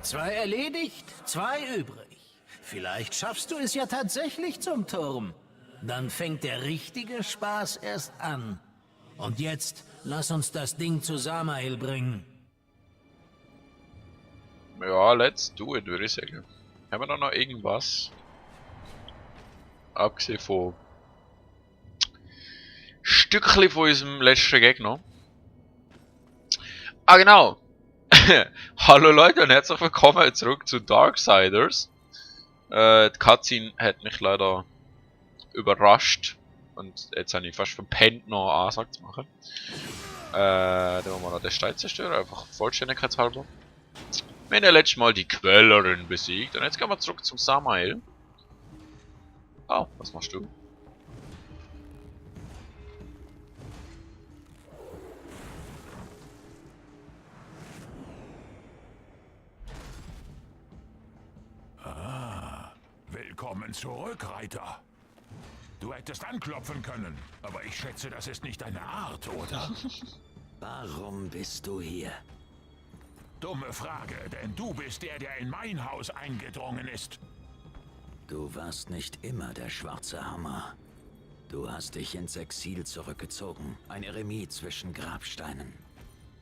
2 erledigt, 2 übrig. Vielleicht schaffst du es ja tatsächlich zum Turm. Dann fängt der richtige Spaß erst an. Und jetzt lass uns das Ding zu Samael bringen. Ja, let's do it, würde ich sagen. Haben wir da noch irgendwas? Abgesehen von Stückchen von unserem letzten Gegner. Ah, genau. Hallo Leute und herzlich willkommen zurück zu Darksiders. Die Cutscene hat mich leider überrascht. Und jetzt habe ich fast verpennt, noch eine Ansage zu machen. Dann wollen wir noch den Stein zerstören, einfach vollständigkeitshalber. Wir haben ja letztes Mal die Quellerin besiegt und jetzt gehen wir zurück zum Samael. Oh, was machst du? Willkommen zurück, Reiter. Du hättest anklopfen können, aber ich schätze, das ist nicht deine Art, oder? Warum bist du hier? Dumme Frage, denn du bist der, der in mein Haus eingedrungen ist. Du warst nicht immer der schwarze Hammer. Du hast dich ins Exil zurückgezogen, ein Eremit zwischen Grabsteinen.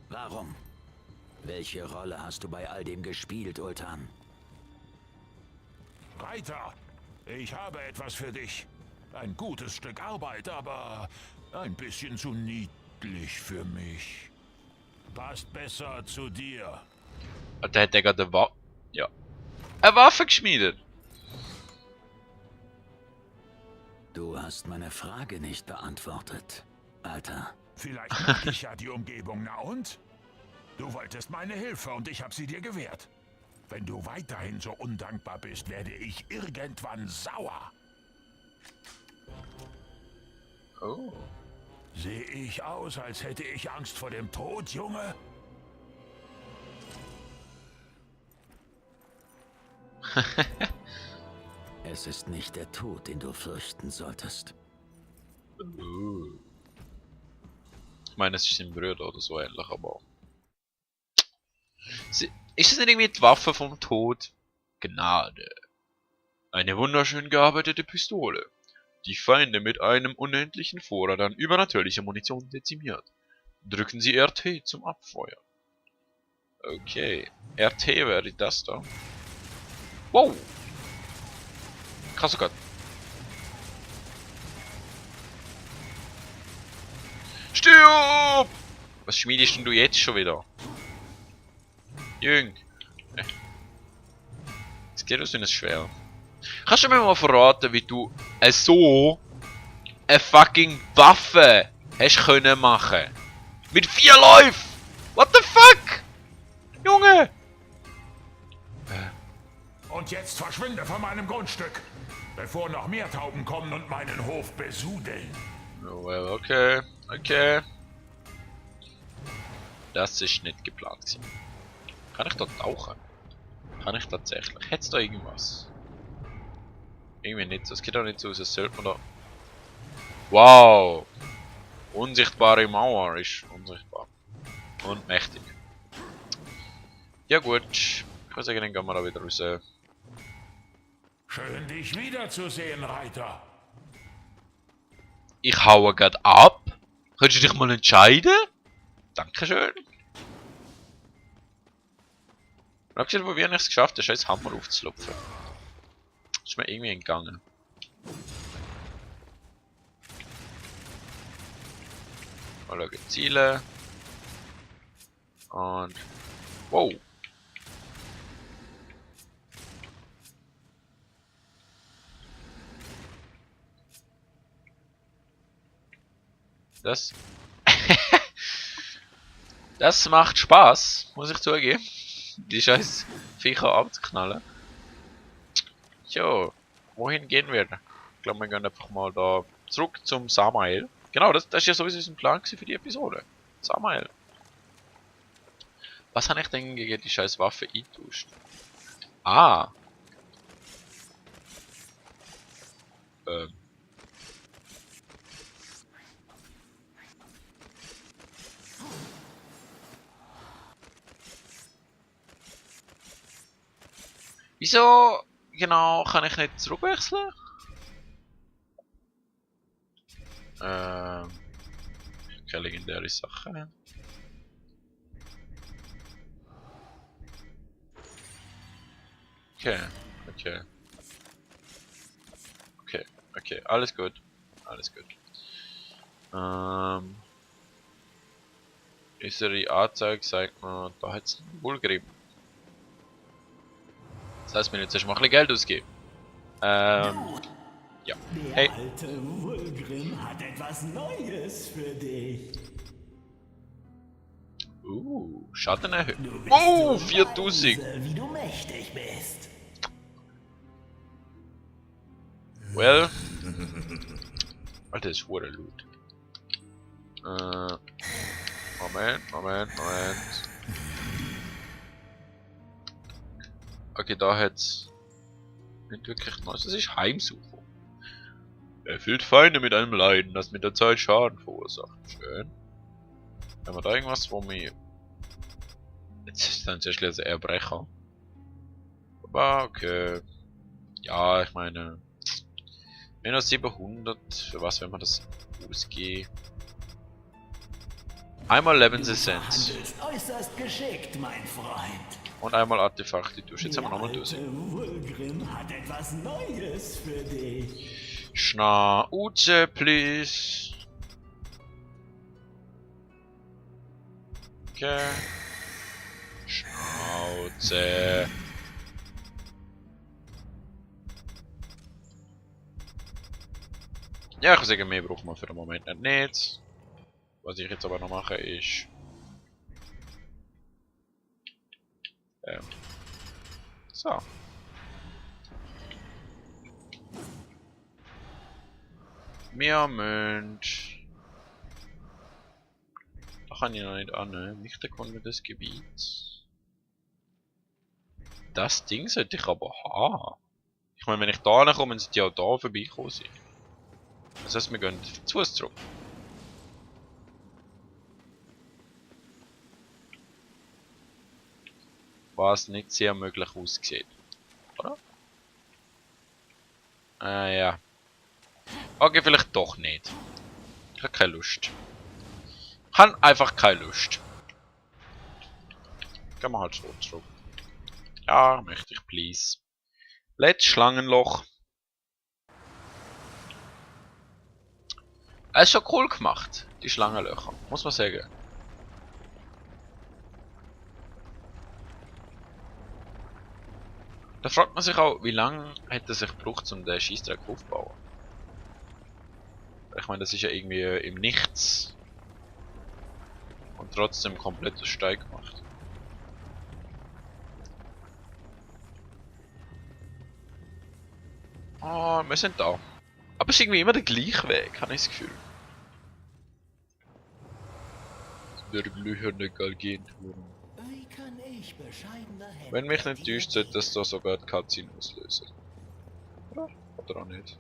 Warum? Welche Rolle hast du bei all dem gespielt, Ultan? Reiter, ich habe etwas für dich. Ein gutes Stück Arbeit, aber ein bisschen zu niedlich für mich. Passt besser zu dir. Da hat der gerade eine Waffe geschmiedet. Du hast meine Frage nicht beantwortet, Alter. Vielleicht mag ich ja die Umgebung, na und? Du wolltest meine Hilfe und ich habe sie dir gewährt. Wenn du weiterhin so undankbar bist, werde ich irgendwann sauer. Oh. Sehe ich aus, als hätte ich Angst vor dem Tod, Junge? Es ist nicht der Tod, den du fürchten solltest. Ich meine, es ist sein Bruder oder so ähnlich, aber... Ist es nicht irgendwie die Waffe vom Tod? Gnade. Eine wunderschön gearbeitete Pistole, die Feinde mit einem unendlichen Vorrat an übernatürlicher Munition dezimiert. Drücken Sie RT zum Abfeuern. Okay. RT wäre das da. Wow! Krass sogar. Stirb! Was schmiedest denn du jetzt schon wieder? Jüng. Es geht aus wie ein Schwert. Kannst du mir mal verraten, wie du so eine fucking Waffe hast können machen? Mit 4 Läufen! What the fuck? Junge! Und jetzt verschwinde von meinem Grundstück, bevor noch mehr Tauben kommen und meinen Hof besudeln. Oh, well, okay. Okay. Das ist nicht geplant gewesen. Kann ich da tauchen? Kann ich tatsächlich? Hätt's da irgendwas? Irgendwie nicht so. Es geht auch nicht so aus, als sollte man da... Wow! Unsichtbare Mauer ist unsichtbar. Und mächtig. Ja gut. Ich würde sagen, dann gehen wir da wieder raus. Schön, dich wiederzusehen, Reiter. Ich haue grad ab. Könntest du dich mal entscheiden? Dankeschön. Und abgesehen von wie habe ich es geschafft, den scheiß Hammer aufzulupfen. Ist mir irgendwie entgangen. Mal schauen, Ziele. Und... Wow! Das... das macht Spaß, muss ich zugeben. Die scheiß Viecher abzuknallen. Jo, wohin gehen wir? Ich glaube, wir gehen einfach mal da zurück zum Samael. Genau, das ist ja sowieso ein Plan für die Episode. Samael. Was habe ich denn gegen die scheiß Waffe eingetauscht? Ah. Wieso genau kann ich nicht zurückwechseln? Keine legendäre Sache. Okay, okay. Okay, okay, alles gut. Alles gut. Unsere Anzeige sagt mir, da hat es wohl gegeben. Das heißt, wir müssen jetzt mal ein bisschen Geld ausgeben. Ja. Der Hey. alte Wulgrim hat etwas Neues für dich. Schaden erhöht. Du bist Oh, so 4000. weise, wie du mächtig bist. Well. Alter, das ist hure Loot. Moment. Okay, da hat's nicht wirklich Neues. Das ist Heimsuchung. Erfüllt Feinde mit einem Leiden, das mit der Zeit Schaden verursacht. Schön. Haben wir da irgendwas, wo mir... Jetzt ist dann zuerst ein Erbrecher. Aber okay. Ja, ich meine... Minus 700, für was wenn man das ausgeben? Einmal Lebensessenz. Du handelst äußerst geschickt, mein Freund. Und einmal Artefakte durch. Jetzt haben wir Der nochmal durch. alte Wulgrim hat etwas Neues für dich. Schnauze, please. Okay. Schnauze. Ja, ich würde sagen, mehr brauchen wir für den Moment nicht. Was ich jetzt aber noch mache ist... So. Wir müssen... Da kann ich noch nicht an, nicht erkunden das Gebiet. Das Ding sollte ich aber haben. Ich meine, wenn ich da komme, sind die auch da vorbeikommen sein. Das heißt, wir gehen zu Fuß zurück. Was nicht sehr möglich aussieht. Oder? Ja. Okay, vielleicht doch nicht. Ich habe keine Lust. Ich habe einfach keine Lust. Gehen wir halt so zurück. Ja, möchte ich, please. Let's Schlangenloch. Es ist schon cool gemacht, die Schlangenlöcher, muss man sagen. Da fragt man sich auch, wie lange hätte es sich gebraucht, um den Scheissdreck aufzubauen. Ich meine, das ist ja irgendwie im Nichts. Und trotzdem komplett aus Stein gemacht. Ah, wir sind da. Aber es ist irgendwie immer der gleiche Weg, habe ich das Gefühl. Der glühende Galgenturm. Wie kann ich bescheidener Händler Wenn mich nicht dir täuscht, sollte das da sogar die Cutscene auslösen. Oder? Oder auch nicht.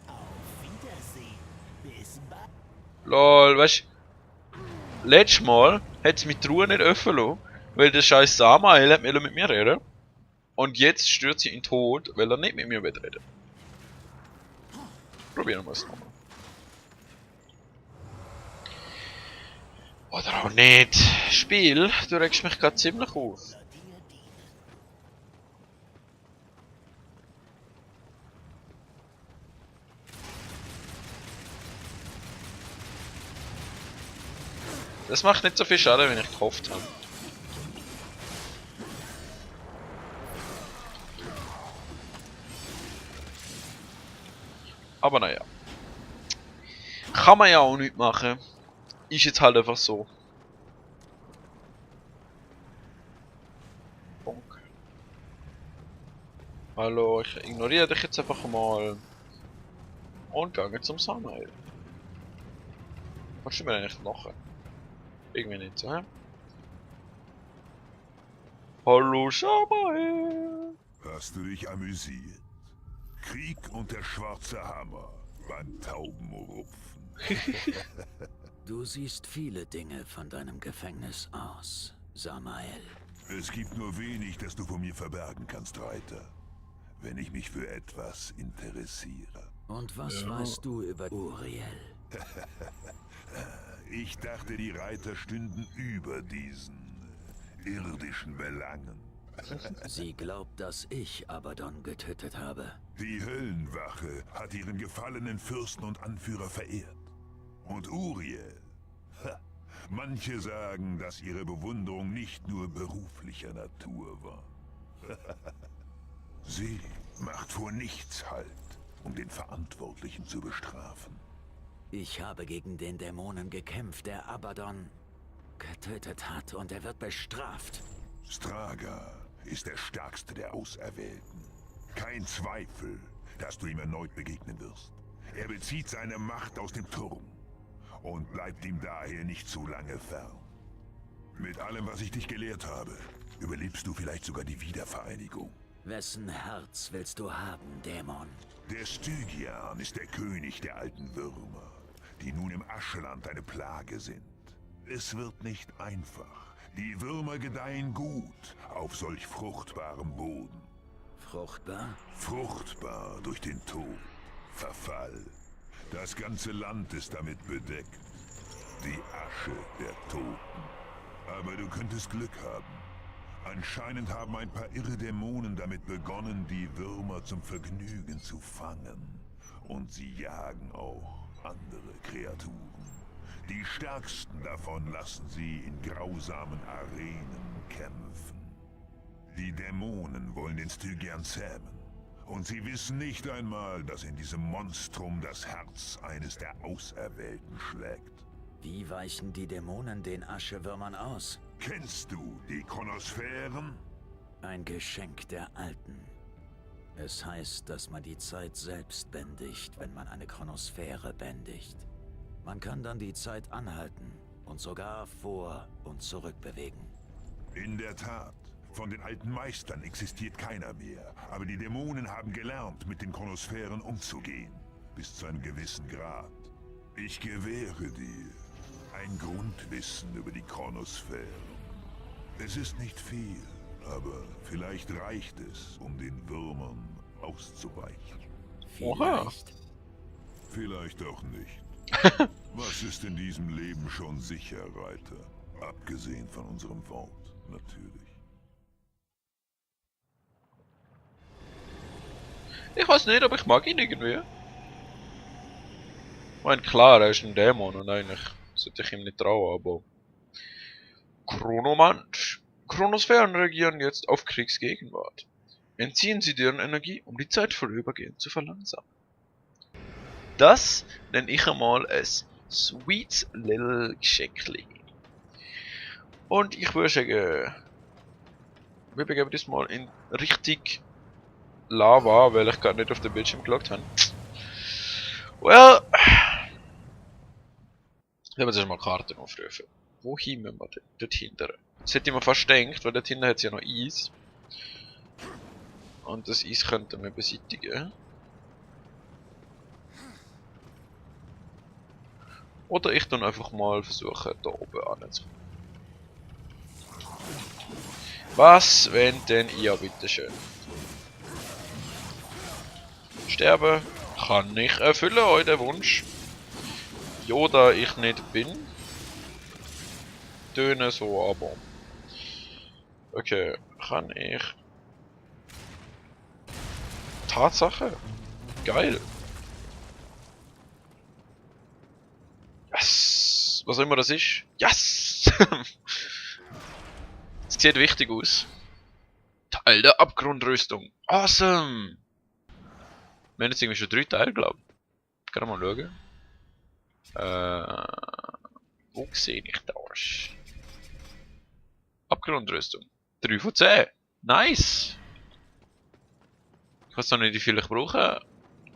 Auf Wiedersehen. Bis bald. Lol, weißt du, letztes Mal hat es mich die Truhe nicht öffnen lassen, weil der scheiß Samael hat mit mir reden. Und jetzt stürzt sie in den Tod, weil er nicht mit mir will reden. Probieren wir es nochmal. Oder auch nicht. Spiel, du regst mich gerade ziemlich auf. Dir dienen. Das macht nicht so viel Schaden, wie ich gehofft habe. Aber naja. Kann man ja auch nicht machen. Ist jetzt halt einfach so. Bonk. Hallo, ich ignoriere dich jetzt einfach mal. Und gehe zum Samael. Kannst du mir eigentlich lachen? Irgendwie nicht, hä? Hallo Samael! Hast du dich amüsiert? Krieg und der schwarze Hammer beim Taubenrupfen. Du siehst viele Dinge von deinem Gefängnis aus, Samael. Es gibt nur wenig, das du vor mir verbergen kannst, Reiter. Wenn ich mich für etwas interessiere. Und was weißt du über Uriel? Ich dachte, die Reiter stünden über diesen irdischen Belangen. Sie glaubt, dass ich Abaddon getötet habe. Die Höllenwache hat ihren gefallenen Fürsten und Anführer verehrt. Und Uriel. Manche sagen, dass ihre Bewunderung nicht nur beruflicher Natur war. Sie macht vor nichts Halt, um den Verantwortlichen zu bestrafen. Ich habe gegen den Dämonen gekämpft, der Abaddon getötet hat, und er wird bestraft. Straga ist der stärkste der Auserwählten. Kein Zweifel, dass du ihm erneut begegnen wirst. Er bezieht seine Macht aus dem Turm und bleibt ihm daher nicht zu lange fern. Mit allem, was ich dich gelehrt habe, überlebst du vielleicht sogar die Wiedervereinigung. Wessen Herz willst du haben, Dämon? Der Stygian ist der König der alten Würmer, die nun im Ascheland eine Plage sind. Es wird nicht einfach. Die Würmer gedeihen gut auf solch fruchtbarem Boden. Fruchtbar? Fruchtbar durch den Tod, Verfall. Das ganze Land ist damit bedeckt. Die Asche der Toten. Aber du könntest Glück haben. Anscheinend haben ein paar irre Dämonen damit begonnen, die Würmer zum Vergnügen zu fangen. Und sie jagen auch andere Kreaturen. Die stärksten davon lassen sie in grausamen Arenen kämpfen. Die Dämonen wollen den Stygian zähmen. Und sie wissen nicht einmal, dass in diesem Monstrum das Herz eines der Auserwählten schlägt. Wie weichen die Dämonen den Aschewürmern aus? Kennst du die Chronosphären? Ein Geschenk der Alten. Es heißt, dass man die Zeit selbst bändigt, wenn man eine Chronosphäre bändigt. Man kann dann die Zeit anhalten und sogar vor- und zurückbewegen. In der Tat. Von den alten Meistern existiert keiner mehr. Aber die Dämonen haben gelernt, mit den Chronosphären umzugehen. Bis zu einem gewissen Grad. Ich gewähre dir ein Grundwissen über die Chronosphären. Es ist nicht viel, aber vielleicht reicht es, um den Würmern auszuweichen. Vielleicht. Vielleicht auch nicht. Was ist in diesem Leben schon sicher, Reiter? Abgesehen von unserem Wort, natürlich. Ich weiß nicht, aber ich mag ihn irgendwie. Ich meine, klar, er ist ein Dämon und eigentlich sollte ich ihm nicht trauen, aber... Chronomant. Chronosphären reagieren jetzt auf Kriegsgegenwart. Entziehen sie deren Energie, um die Zeit vorübergehend zu verlangsamen. Das nenne ich einmal als Sweet Little Geschenk. Und ich würde sagen, wir begeben das mal in richtig Lava, weil ich gerade nicht auf den Bildschirm gelockt habe. Well, wir müssen erstmal Karten aufrufen. Wohin müssen wir denn? Dort hinten. Das hätte ich mir fast gedacht, weil dort hinten hat es ja noch Eis. Und das Eis könnten wir beseitigen. Oder ich dann einfach mal versuchen, da oben anzukommen. Was, wenn denn ja, bitteschön. Sterben kann ich erfüllen, euren Wunsch. Ja, da ich nicht bin. Töne so, aber. Okay, kann ich. Tatsache. Geil. Yes! Was auch immer das ist. Yes! Es sieht wichtig aus. Teil der Abgrundrüstung. Awesome! Wir haben jetzt irgendwie schon 3 Teile, glaube ich. Kann mal schauen. Wo sehe ich das? Abgrundrüstung. 3 von 10. Nice! Ich weiß noch nicht, wie viel ich brauche.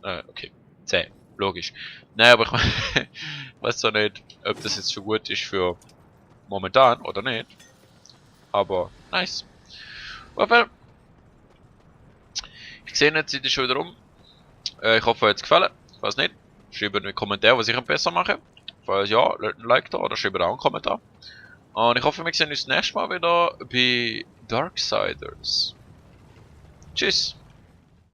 Okay. 10. Logisch. Nein, aber ich weiß auch nicht, ob das jetzt schon gut ist für momentan oder nicht. Aber nice. Aber ich sehe jetzt, die schon wieder rum. Ich hoffe, euch hat es gefallen. Falls nicht, schreibt in den Kommentaren, was ich besser mache. Falls ja, lasst ein Like da oder schreibt auch einen Kommentar. Und ich hoffe, wir sehen uns das nächste Mal wieder bei Darksiders. Tschüss.